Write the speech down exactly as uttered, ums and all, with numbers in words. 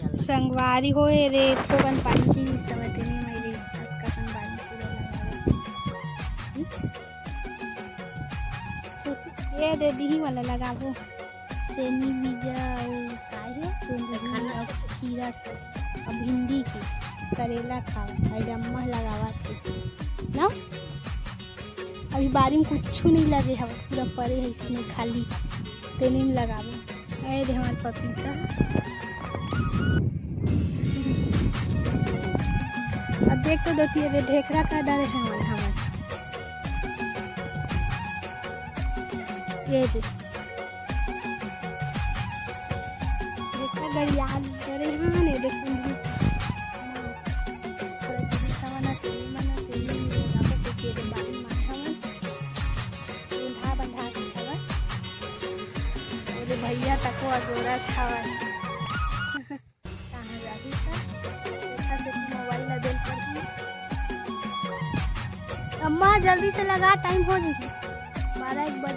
संगवारी होए रे, थोकन पानी की नहीं समझ नहीं मैं रे, अतका कन पानी पूरा लगावे। हम्म? ये दे दिही वाला लगाबो। सेमी बीजा अउ का हे? कुंदरू अउ खीरा के, अउ भिंडी के, करेला खावा, अउ अम्मा लगावत हे ना। अभी बारी में कुछु नहीं लगे हवे, पूरा परे हे इसमें खाली, तेने में लगाबो। ए दे हमार पपीता। अब देख तो देती है, दे ढेकरा का डरे हे हमार, हमार। ये दे। देखा गड़िया डरे हे, ने देख कुंदरू। थोड़ा गिरी सवा ना, तेने मना, सेमी में लगाबो, तो के दे बारी में हवन। दूल्हा बंधा के हवय। ओदे भैया तको अगोरत हवय। कहाँ जाही त? देखा से मोबाइल ला देल पड़ही। अम्मा, जल्दी से लगा, टाइम हो जाही। बारह एक बज